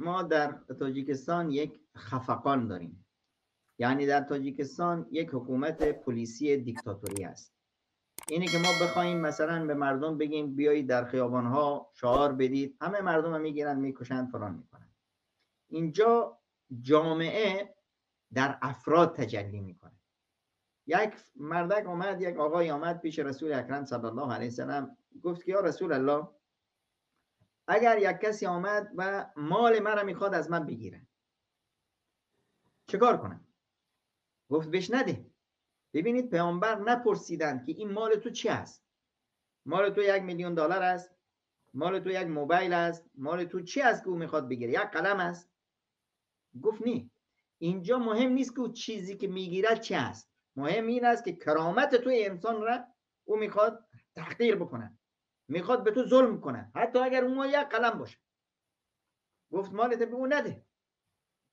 ما در تاجیکستان یک خفقان داریم. یعنی در تاجیکستان یک حکومت پلیسی دیکتاتوری است. اینه که ما بخوایم مثلا به مردم بگیم بیایید در خیابان‌ها شعار بدید، همه مردم رو میگیرن، میکشن، فلان میکنن. اینجا جامعه در افراد تجلی میکنه. یک مردک آمد، یک آقای آمد پیش رسول اکرم صلی الله علیه وسلم، گفت که یا رسول الله، اگر یک کسی آمد و مال مرا میخواد از من بگیره، چه کار کنم؟ گفت بهش نده. ببینید، پیامبر نپرسیدند که این مال تو چی است؟ مال تو 1 میلیون دلار است؟ مال تو یک موبایل است؟ مال تو چی است که او میخواد بگیره؟ یک قلم است؟ گفت نه، اینجا مهم نیست که او چیزی که میگیرد چی است، مهم این است که کرامت تو انسان را او میخواد تحقیر بکنه، میخواد به تو ظلم کنه، حتی اگر اون یک قلم باشه. گفت مالت به او نده.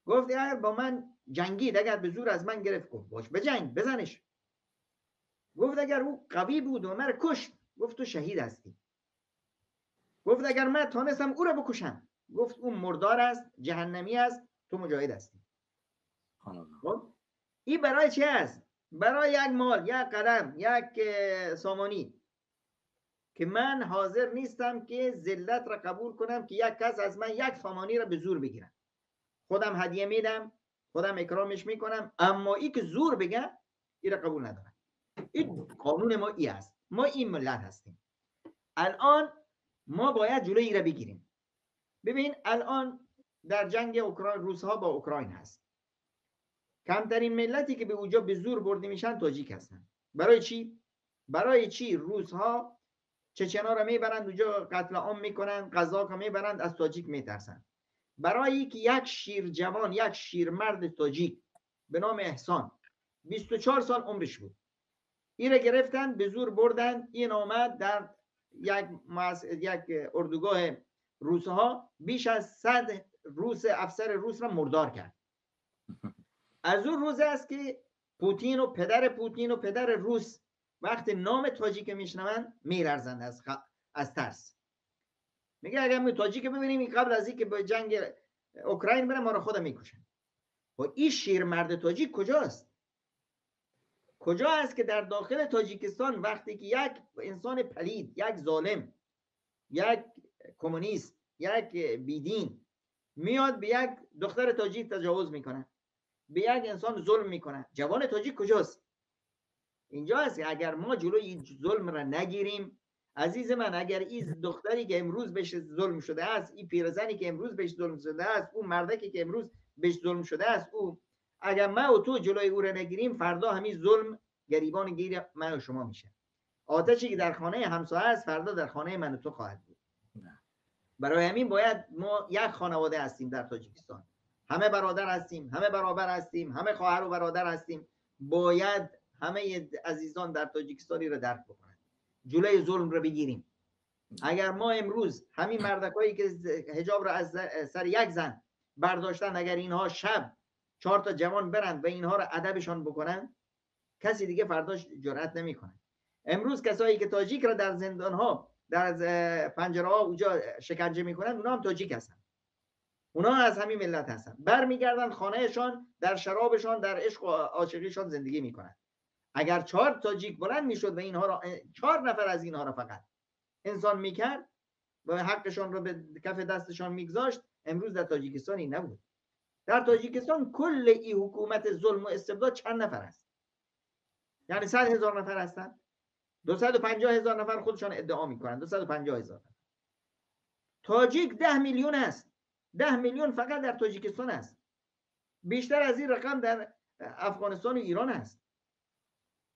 گفت اگر با من جنگید، اگر به زور از من گرفت؟ گفت باش، بجنگ، بزنش. گفت اگر او قوی بود و مرا کشت؟ گفت تو شهید هستی. گفت اگر من تانستم او را بکشم؟ گفت او مردار است، جهنمی است، تو مجاهد هستی. خب، این برای چه است؟ برای یک مال، یک قلم، یک سامانی که من حاضر نیستم که ذلت را قبول کنم که یک کس از من یک سامانی را به زور بگیرم. خودم هدیه میدم، خودم اکرامش میکنم، اما ای که زور بگه، این را قبول ندارم. این قانون ما ای است. ما این ملت هستیم. الان ما باید جلوی ای را بگیریم. ببین، الان در جنگ اوکراین، روسها با اوکراین هست، کمترین ملتی که به اونجا به زور برده میشن تاجیک هستن. برای چی؟ برای چی روسها چچنا را میبرند اونجا قتل عام میکنن، قزاق میبرند؟ از تاجیک میترسن. برای اینکه یک شیر جوان، یک شیرمرد تاجیک به نام احسان، 24 سال عمرش بود، این را گرفتن، به زور بردن. این آمد در یک اردوگاه روسها بیش از 100 روس، افسر روس را مردار کرد. از اون روز است که پوتین و پدر پوتین و پدر روس وقتی نام تاجیک میشنوند میلرزند از ترس. میگه اگر ما تاجیک ببینیم قبل از اینکه به جنگ اوکراین بره، ما رو خود میکشن. و این شیرمرد تاجیک کجاست؟ کجا است که در داخل تاجیکستان وقتی که یک انسان پلید، یک ظالم، یک کمونیست، یک بیدین میاد به یک دختر تاجیک تجاوز میکنه، به یک انسان ظلم میکنه، جوان تاجیک کجاست؟ اینجا است. اگر ما جلوی این ظلم را نگیریم، عزیز من، اگر این دختری که امروز بهش ظلم شده است، این پیرزنی که امروز بهش ظلم شده است، اون مردکی که امروز بهش ظلم شده است، او اگر ما و تو جلوی او را نگیریم، فردا همین ظلم گریبان گیر من و شما میشه. آتشی که در خانه همسایه است، فردا در خانه من و تو خواهد بود. برای همین باید ما یک خانواده هستیم در تاجیکستان، همه برادر هستیم، همه برابر هستیم، همه خواهر و برادر هستیم. باید همه عزیزان در تاجیکستانی را درک بکنند، جلوی ظلم را بگیریم. اگر ما امروز همین مردکایی که حجاب را از سر یک زن برداشتن، اگر اینها شب چهار تا جوان برند و اینها را ادبشان بکنن، کسی دیگه فرداش جرأت نمیکنه. امروز کسایی که تاجیک را در زندان ها، در پنجره ها اونجا شکنجه میکنن، اونا هم تاجیک هستن، اونا از همین ملت هستن. برمیگردن خانهشان، در شرابشان، در عشق و عاشقیشان زندگی میکنن. اگر چهار تاجیک بلند میشد و اینها را، چهار نفر از اینها را فقط انسان میکرد و حقشان را به کف دستشان میگذاشت، امروز در تاجیکستان این نبود. در تاجیکستان کل این حکومت ظلم و استبداد چند نفر است؟ یعنی 100,000 نفر هستند؟ 250,000 نفر خودشان ادعا میکنن، 250,000 نفر. تاجیک 10 میلیون است. 10 میلیون فقط در تاجیکستان است. بیشتر از این رقم در افغانستان و ایران است.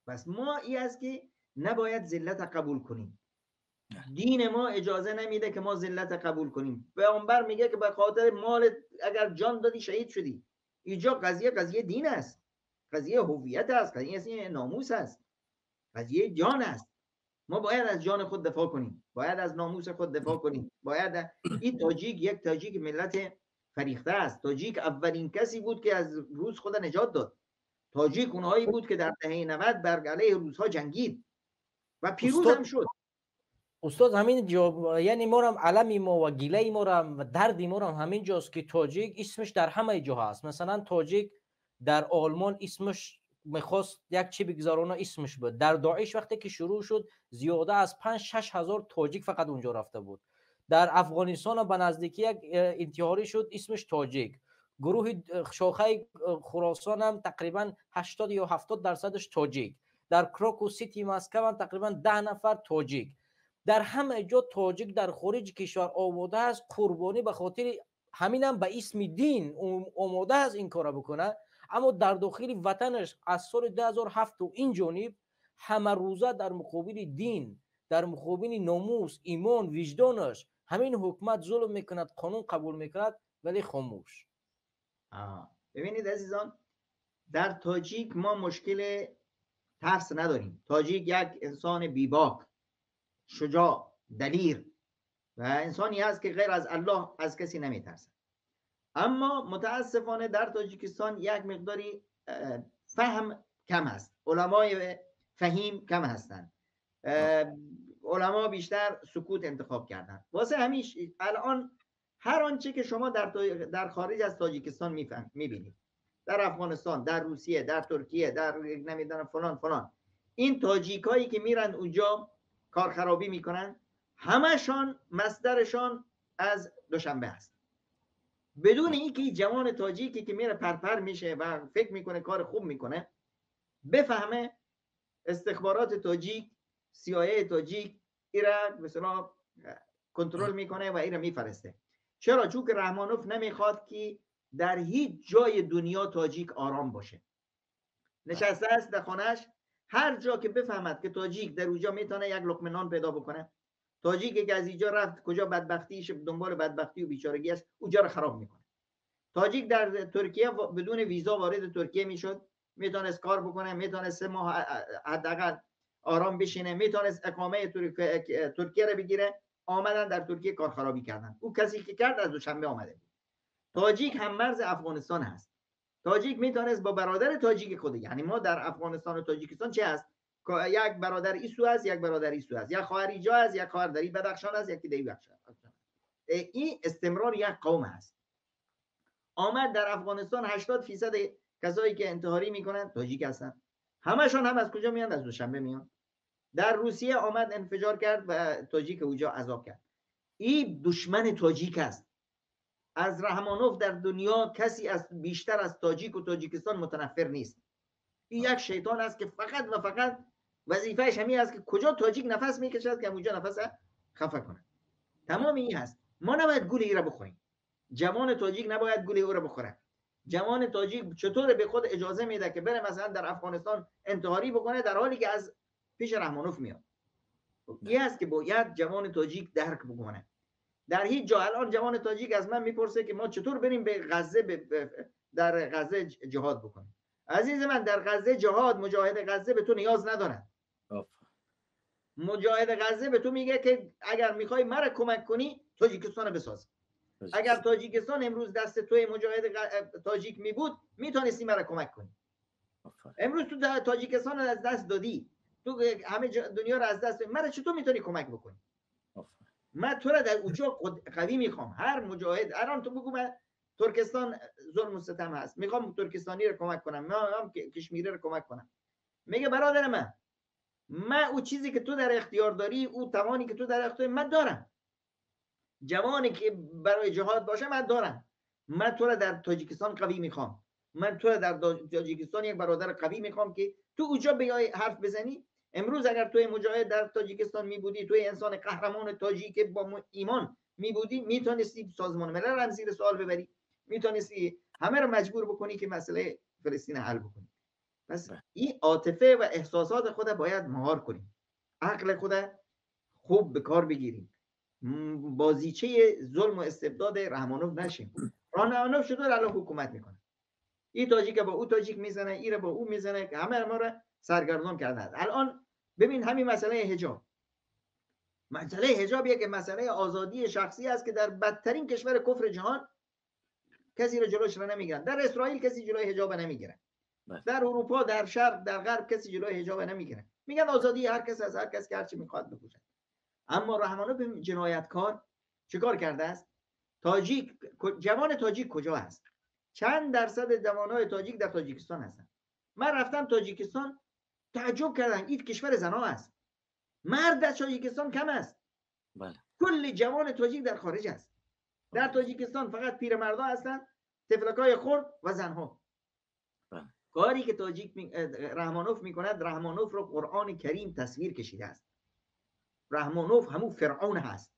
پس ما ای است که نباید ذلت قبول کنیم. دین ما اجازه نمیده که ما ذلت قبول کنیم. پیامبر میگه که به خاطر مال اگر جان دادی، شهید شدی. اینجا قضیه قضیه دین است، قضیه هویت است، قضیه ناموس است، قضیه جان است. ما باید از جان خود دفاع کنیم، باید از ناموس خود دفاع کنیم. باید این تاجیک، یک تاجیک ملت فریخته است. تاجیک اولین کسی بود که از روس خود نجات داد. تاجیک اونهایی بود که در دهه 90 بر علیه روسها جنگید و پیروز هم شد. Устод, ҳамин ҷо, яъне морам алами мо ва гилаи морам ва дарди морам ҳамин ҷост, ки тоҷик исмаш дар ҳамаи ҷо ҳаст. Масалан, тоҷик дар Олмон исмаш мехост як чи бигзарона, исмаш буд. Дар Доиш вақте ки шурӯъ шуд, зиёда аз 5-6 ҳазор тоҷик фақат унҷо рафта буд. Дар Афғонистон ба наздикӣ як интиҳорӣ шуд, исмаш тоҷик. Гурӯҳи шохаи Хуросон ҳам тақрибан 80 ё 70 дарсадаш тоҷик. Дар Крокус Сити Москва ҳам тақрибан 10 нафар тоҷик. Дар ҳама ҷо тоҷик дар хориҷи кишвар омода аст қурбонӣ, ба хотири ҳаминам ба исми дин омода аст ин кора бикунад, аммо дар дохили ватанаш аз соли 2007 то ин ҷониб ҳамарӯза дар муқобили дин, дар муқобили номус, имон, виҷдонаш ҳамин ҳукумат зулм мекунад, қонун қабул мекунад, вале хомӯш. ببینید عزیزان، در تاجیک ما مشکل ترس نداریم. تاجیک یک انسان بیباک، شجاع، دلیر و انسانی هست که غیر از الله از کسی نمیترسد. اما متاسفانه در تاجیکستان یک مقداری فهم کم است، علمای فهیم کم هستند، علما بیشتر سکوت انتخاب کردن. واسه همیش الان هر آنچه که شما در خارج از تاجیکستان میبینید، در افغانستان، در روسیه، در ترکیه، در نمیدونم فلان فلان، این تاجیکایی که میرن اونجا کار خرابی میکنن، همشان مصدرشان از دوشنبه است. بدون اینکه جوان تاجیکی که میره پرپر میشه و فکر میکنه کار خوب میکنه بفهمه استخبارات تاجیک، CIA تاجیک ایرا مثلا کنترل میکنه و ایرا میفرسته. چرا؟ چون که رحمانوف نمیخواد که در هیچ جای دنیا تاجیک آرام باشه. نشسته است در خانهش، هر جا که بفهمد که تاجیک در اونجا میتونه یک لقمه نان پیدا بکنه، تاجیکی که از اینجا رفت کجا بدبختیش، دنبال بدبختی و بیچارگی است، اونجا رو خراب میکنه. تاجیک در ترکیه بدون ویزا وارد ترکیه میشد، میتونست کار بکنه، میتونست 3 ماه حداقل آرام بشینه، میتونست اقامه ترکیه رو بگیره. آمدن در ترکیه کار خرابی کردن. او کسی که کرد از دوشنبه آمده بود. تاجیک هم مرز افغانستان هست. تاجیک میتونست با برادر تاجیک خود، یعنی ما در افغانستان و تاجیکستان چه هست؟ یک برادر ایسو هست، یک برادر ایسو هست، یک خواهر ایجا هست، یک خواهر در بدخشان هست، یکی در بدخشان. این استمرار یک قوم هست. آمد در افغانستان 80% کسایی که انتحاری میکنن تاجیک هستن. همشان هم از کجا میان؟ از دوشنبه میان. در روسیه آمد انفجار کرد و تاجیک اوجا عذاب کرد. این دشمن تاجیک است. از رحمانوف در دنیا کسی از بیشتر از تاجیک و تاجیکستان متنفر نیست. این یک شیطان است که فقط و فقط وظیفهش همین است که کجا تاجیک نفس میکشد که اونجا نفس خفه کنه. تمام این هست. ما نباید گول ای را بخوریم. جوان تاجیک نباید گول او را بخوره. جوان تاجیک چطور به خود اجازه میده که بره مثلا در افغانستان انتحاری بکنه در حالی که از پیش رحمانوف میاد؟ این است که باید جوان تاجیک درک بکنه. در هیچ جا الان جوان تاجیک از من میپرسه که ما چطور بریم به غزه، در غزه جهاد بکنیم. عزیز من، در غزه جهاد، مجاهد غزه به تو نیاز ندارن. مجاهد غزه به تو میگه که اگر میخوای مرا کمک کنی، تاجیکستان رو بساز. اگر تاجیکستان امروز دست توی مجاهد تاجیک می بود، میتونستی مرا کمک کنی. امروز تو تاجیکستان رو از دست دادی، تو همه دنیا رو از دست دادی، مرا چطور میتونی کمک بکنی؟ من تو را در اونجا قوی میخوام. هر مجاهد الان تو بگو من ترکستان ظلم و ستم هست، میخوام ترکستانی رو کمک کنم، من کشمیری رو کمک کنم، میگه برادر من، من او چیزی که تو در اختیار داری، او توانی که تو در اختیار من دارم، جوانی که برای جهاد باشه من دارم. من تو را در تاجیکستان قوی میخوام. من تو را در تاجیکستان یک برادر قوی میخوام که تو اونجا بیای حرف بزنی. امروز اگر توی مجاهد در تاجیکستان می بودی، توی انسان قهرمان تاجیک با ایمان می بودی، میتونستی سازمان ملل هم زیر سوال ببری، میتونستی همه رو مجبور بکنی که مسئله فلسطین حل بکنی. پس این عاطفه و احساسات خود باید مهار کنیم، عقل خود خوب به کار بگیریم، بازیچه ظلم و استبداد رحمانوف نشیم. رحمانوف چطور الان حکومت میکنه؟ این تاجیک با او تاجیک میزنه، این با او میزنه، همه ما رو سرگردان کرده. الان ببین همین مسئله حجاب، مسئله حجاب یک مسئله آزادی شخصی است که در بدترین کشور کفر جهان کسی رو جلوش رو نمیگیرن. در اسرائیل کسی جلوی حجاب نمیگیره، در اروپا، در شرق، در غرب کسی جلوی حجاب نمیگیره. میگن آزادی هر کس از هر کس که هر چی میخواد بپوشه. اما رحمانوف جنایتکار چیکار کرده است؟ تاجیک، جوان تاجیک کجا هست؟ چند درصد جوانای تاجیک در تاجیکستان هستند؟ من رفتم تاجیکستان، تعجب کردم، این کشور زنا است، مرد در تاجیکستان کم است. بله. کل جوان تاجیک در خارج است. در تاجیکستان فقط پیرمردا هستند، طفلکای خرد و زنها. بله. کاری که تاجیک رحمانوف میکند، رحمانوف رو قرآن کریم تصویر کشیده است. رحمانوف همون فرعون هست.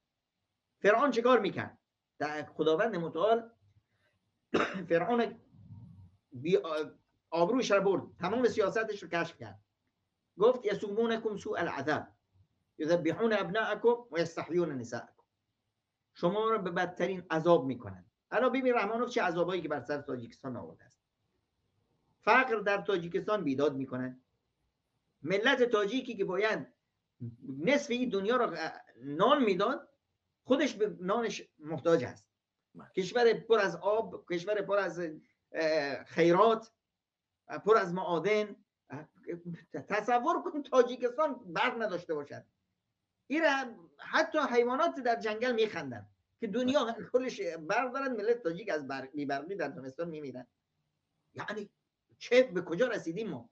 فرعون چه کار میکرد؟ در خداوند متعال فرعون آبروش را برد، تمام سیاستش رو کشف کرد. گفت یسومونکم سوء العذاب یذبحون ابناءکم و یستحیون نساءکم. شما رو به بدترین عذاب میکنند. الان ببین رحمانوف چه عذابایی که بر سر تاجیکستان آورده است. فقر در تاجیکستان بیداد میکنند. ملت تاجیکی که باید نصف این دنیا رو نان میداد، خودش به نانش محتاج است. کشور پر از آب، کشور پر از خیرات، پر از معادن. تصور کن تاجیکستان برق نداشته باشد. این حتی حیوانات در جنگل میخندن که دنیا کلش برق دارن، ملت تاجیک از بی‌برقی در زمستان میمیرن. یعنی چه به کجا رسیدیم ما؟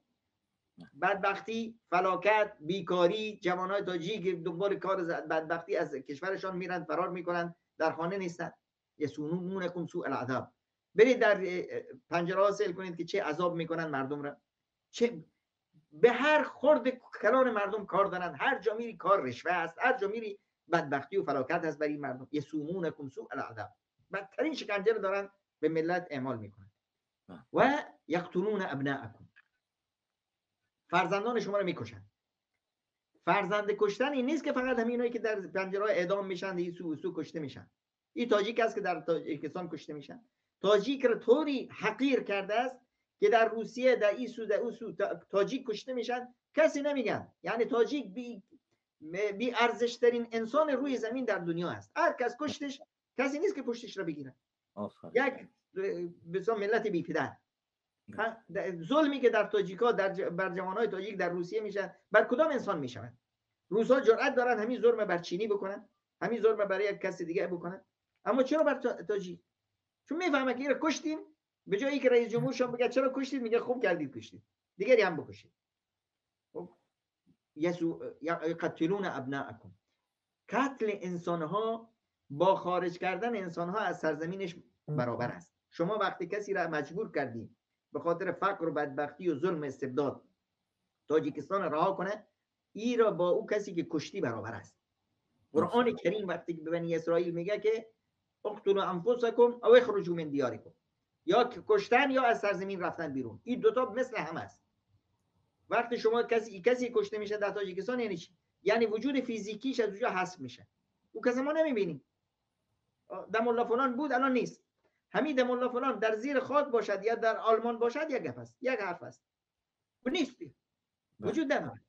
بدبختی، فلاکت، بیکاری، جوانای تاجیک دنبال کار بدبختی از کشورشان میرن، فرار میکنن، در خانه نیستن. یسومونکم سوء العذاب. برید در پنجره ها سیل کنید که چه عذاب میکنن مردم را. چه به هر خرد کلان مردم کار دارن. هر جا میری کار رشوه است، هر جا میری بدبختی و فلاکت هست برای مردم. یسومونکم سوء العذاب. بدترین شکنجه رو دارن به ملت اعمال میکنن. و یقتلون ابناءکم، فرزندان شما رو میکشن. فرزند کشتن این نیست که فقط همینایی که در پنجره اعدام میشن، این سو سو کشته میشن. این تاجیک است که در تاجیکستان کشته میشن. تاجیک رو طوری حقیر کرده است که در روسیه در این سو در اون سو تاجیک کشته میشن، کسی نمیگن. یعنی تاجیک بی ارزش ترین انسان روی زمین در دنیا است. هر کس کشتش، کسی نیست که پشتش رو بگیره. یک بسیار ملت بی پدر. ظلمی که در تاجیکا بر جوانای تاجیک در روسیه میشه، بر کدام انسان میشود؟ روس‌ها جرأت دارن همین ظلم بر چینی بکنن، همین ظلم برای یک کس دیگه بکنن، اما چرا بر تاجیک؟ چون میفهمه که اینو کشتیم، به جایی که رئیس جمهورشون بگه چرا کشتید، میگه خوب کردید کشتید، دیگری هم بکشید. خب یقتلون ابناءکم. قتل انسانها با خارج کردن انسانها از سرزمینش برابر است. شما وقتی کسی را مجبور کردید به خاطر فقر و بدبختی و ظلم استبداد تاجیکستان رها کنه، ای را با او کسی که کشتی برابر است. قرآن کریم وقتی که به بنی اسرائیل میگه که اقتلوا انفسکم او اخرجوا من دیارکم، یا کشتن یا از سرزمین رفتن بیرون، این دوتا مثل هم است. وقتی شما کسی کشته میشه در تاجیکستان یعنی چی؟ یعنی وجود فیزیکیش از اونجا حذف میشه. او کسی ما نمیبینیم. دم فلان بود الان نیست. همین دم فلان در زیر خاک باشد یا در آلمان باشد یک گپ است، یک حرف است. او نیست، وجود نداره.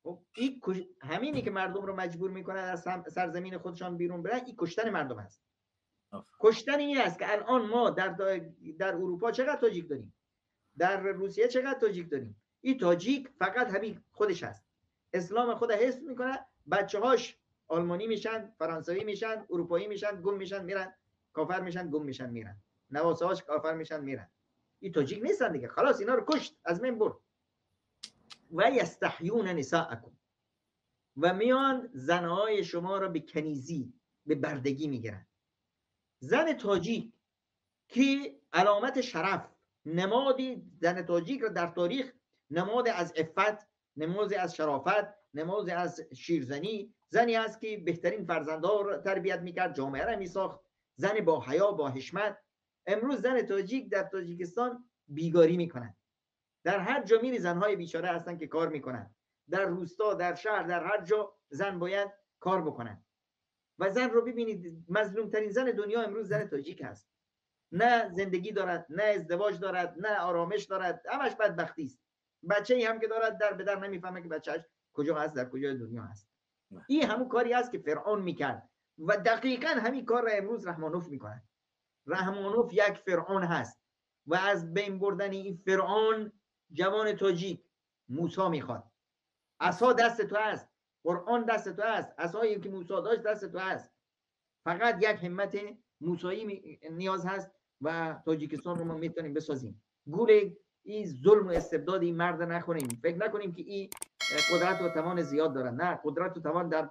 خب این همینی که مردم رو مجبور میکنن از سرزمین خودشان بیرون برن، این کشتن مردم است. کشتن این است که الان ما در اروپا چقدر تاجیک داریم، در روسیه چقدر تاجیک داریم. این تاجیک فقط همین خودش است، اسلام خود حفظ میکنه، بچه‌هاش آلمانی میشن، فرانسوی میشن، اروپایی میشن، گم میشن میرن، کافر میشن، گم میشن میرن، نواسه‌هاش کافر میشن میرن. این تاجیک نیستن دیگه، خلاص اینا رو کشت، از من برد. و یستحیون نساءکم، و میان زنهای شما را به کنیزی، به بردگی میگیرن. زن تاجیک که علامت شرف، نمادی زن تاجیک را در تاریخ نماد از عفت، نماد از شرافت، نماد از شیرزنی، زنی است که بهترین فرزندها را تربیت میکرد، جامعه را میساخت، زن با حیا، با حشمت. امروز زن تاجیک در تاجیکستان بیگاری میکنند. در هر جا میری زنهای بیچاره هستن که کار میکنن، در روستا، در شهر، در هر جا زن باید کار بکنن. و زن رو ببینید، مظلوم ترین زن دنیا امروز زن تاجیک هست. نه زندگی دارد، نه ازدواج دارد، نه آرامش دارد، همش بدبختی است. بچه‌ای هم که دارد در به در نمیفهمه که بچه‌اش کجا هست، در کجای دنیا هست. این همون کاری است که فرعون میکرد و دقیقاً همین کار را امروز رحمانوف میکنه. رحمانوف یک فرعون هست و از بین بردن این فرعون جوان تاجیک موسی میخواد. عصا دست تو هست، قرآن دست تو هست، عصایی که موسی داشت دست تو هست. فقط یک همت موسایی نیاز هست و تاجیکستان رو ما میتونیم بسازیم. گول این ظلم و استبداد این مرد نخوریم، فکر نکنیم که این قدرت و توان زیاد دارن. نه، قدرت و توان در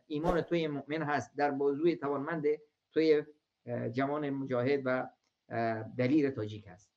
ایمان توی مؤمن هست، در بازوی توانمند توی جوان مجاهد و دلیر تاجیک هست.